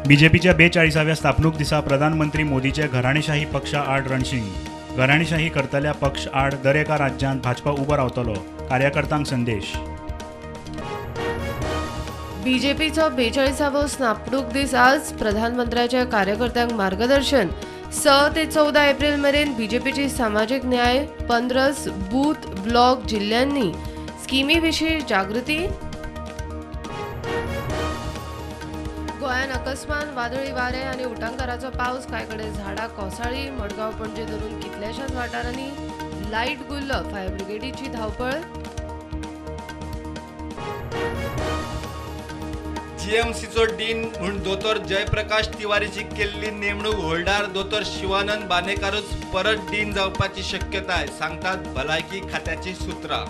बीजेपीच्या 42व्या स्थापणूक दिसा प्रधानमंत्री मोदीचे घराणेशाही पक्षा आड रणशिंग. घराणेशाही करतल्या पक्ष आड दरेका राज्यांत भाजपा उबो रावतलो, कार्यकर्त्यांक संदेश. बीजेपीचो 42वो स्थापणूक दीस आज. प्रधानमंत्र्याच्या कार्यकर्त्यांक मार्गदर्शन. 6 ते 14 एप्रिल मेरेन बीजेपीची सामाजीक न्याय 15 बूथ ब्लॉक जिल्ल्यांनी स्किमी विशीं जागृती. गोंयांत अकस्मात वादळी वारें आनी उटांगाराचो पावस, कांय कडेन झाडां कोसळ्ळीं. मडगांव पणजे धरून कितल्याशाच वाठारांनी लायट गुल्ल. फायर ब्रिगेडीची धांवपळ. जीएमसीचो डीन म्हूण दोतोर जयप्रकाश तिवारीची केल्ली नेमणूक होल्डार दोतोर शिवानंद बानेकारूच परत डीन जावपाची शक्यताय, सांगतात भलायकी खात्याची सूत्रां.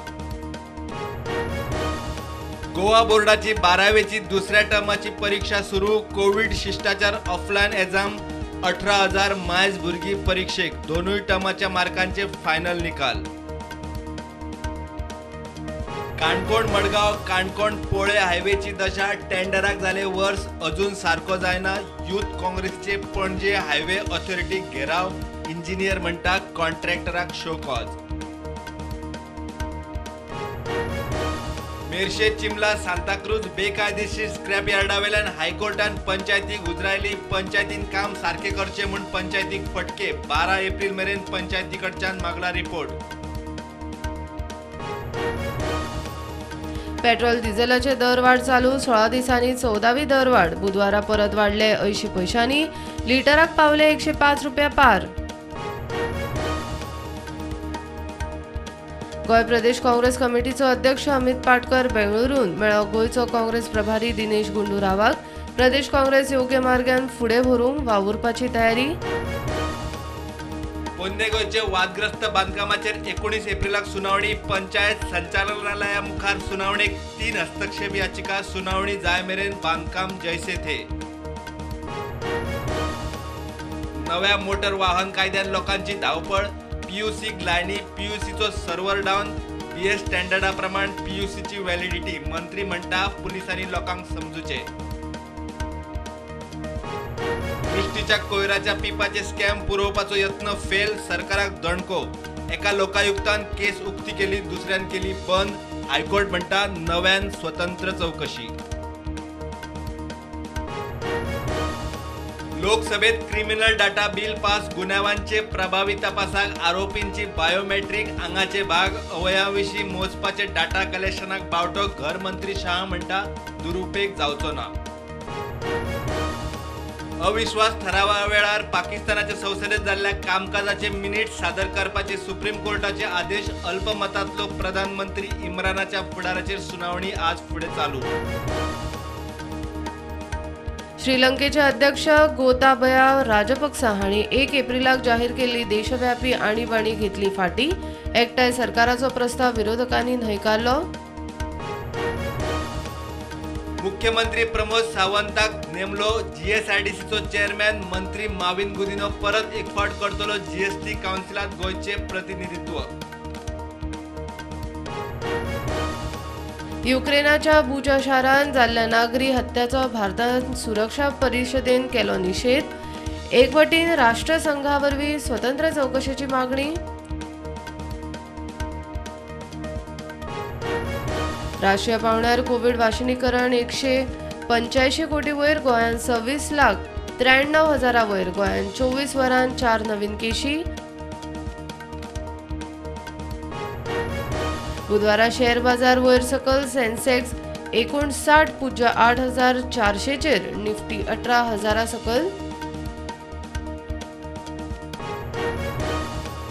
गोवा बोर्डाची 12वेची दुसऱ्या टर्माची परीक्षा सुरू. कोवीड शिष्टाचार ऑफलायन एग्जाम. 18,000 मायज भुरगीं परीक्षेक. दोनूय टर्माच्या मार्कांचे फायनल निकाल. काणकोण मडगांव काणकोण पोळे हायवेची दशा. टेंडराक जाले वर्स अजून सारको जायना. यूथ काँग्रेसचे पणजे हायवे ऑथॉरिटीक घेराव. इंजिनियर म्हणटा कॉन्ट्रॅक्टराक शो कॉज. मेरशे चिमला सांताक्रूज बेकायदेशीर स्क्रॅप यार्डावेल्यान हायकोर्टान पंचायतीक उजरायली. पंचायतीन काम सारकें करचें म्हूण पंचायतीक फटके. 12 एप्रिल मेरेन पंचायती कडच्यान मागला रिपोर्ट. पेट्रोल डिझेलाचे दरवाढ चालू. 16 दिसांनी 14वी दरवाढ. बुधवारा परत वाडले 80 पैशांनी. लिटराक पावले 105 रुपया पार. गोंय प्रदेश काँग्रेस कमिटीचो अध्यक्ष अमित पाटकर बेंगळुरून मेळ्ळो गोंयचो काँग्रेस प्रभारी दिनेश गुंडू रावाक. प्रदेश काँग्रेस योग्य मार्गान फुडें व्हरूंक वावुरपाची तयारी. पोन्ने गोंयचे वादग्रस्त बांदकामाचेर 19 एप्रिलाक सुनावणी. पंचायत संचालनालया मुखार सुनावणेक 3 हस्तक्षेप याचिका. सुनावणी जाय मेरेन बांदकाम जैसे थे. नव्या मोटर वाहन कायद्यान लोकांची धांवपळ. पीयूसीक लायनी, पीयूसीचो सर्व्हर डावन. बीएस स्टँडर्डा प्रमाण पीयूसीची व्हॅलिडिटी. मंत्री म्हणटा पुलिसांनी लोकांक समजूचे. दृष्टीच्या कोयराच्या पिपाचे स्कॅम पुरोवपाचो यत्न फेल. सरकाराक दणको. एका लोकायुक्तान केस उक्ती केली, दुसऱ्यान केली बंद. हायकोर्ट म्हणटा नव्यान स्वतंत्र चौकशी. लोकसभेत क्रिमिनल डाटा बिल पास. गुन्यांवांचे प्रभावी तपासाक आरोपींची बायोमेट्रीक आंगाचे भाग अवयवांविशीं मोजपाचे डाटा कलेक्शनाक बावटो. घर मंत्री शाह म्हणटा दुरुपेग जावचो ना. अविश्वास ठरावा वेळार पाकिस्तानाच्या संसदेत जाल्ल्या कामकाजाचे मिनिट सादर करपाचे सुप्रीम कोर्टाचे आदेश. अल्पमतांतलो प्रधानमंत्री इम्रानाच्या फुडाराचेर सुनावणी आज फुडें चालू. श्रीलंकेचे अध्यक्ष गोताबया राजपक्सा हांणी 1 एप्रिलाक जाहीर केल्ली देशव्यापी आणीबाणी घेतली फाटी. एकठांय सरकाराचो प्रस्ताव विरोधकांनी न्हयकारलो. मुख्यमंत्री प्रमोद सावंताक नेमलो जीएसआयडीसीचो चेअरमॅन. मंत्री माविन गुदिन्हो परत एक फावट करतलो जीएसटी कावन्सिलांत गोंयचें प्रतिनिधित्व. युक्रेनाच्या बुचा शारांत जाल्ल्या नागरी हत्याचो भारतान सुरक्षा परिशदेन केलो निशेध. एकवटीन राष्ट्रसंघा वरवीं स्वतंत्र चवकशेची मागणी. राष्ट्रीय पांवड्यार कोवीड वाशिनीकरण 185 कोटी वयर. गोंयांत 26,93,000 वयर. गोंयांत 24 वरांत 4 नवीन केशी. बुधवारा शेअर बाजार वयर सकल. सेन्सेक्स 59.08,400 चेर, निफ्टी 18,000 सकल.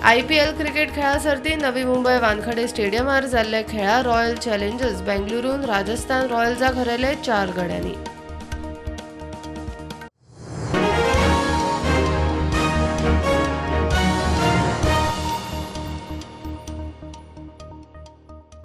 आयपीएल क्रिकेट खेळा सर्तीत नवी मुंबय वानखडे स्टेडियमार जाल्ल्या खेळा रॉयल चॅलेंजर्स बेंगळुरून राजस्थान रॉयल्साक हरयले 4 गड्यांनी.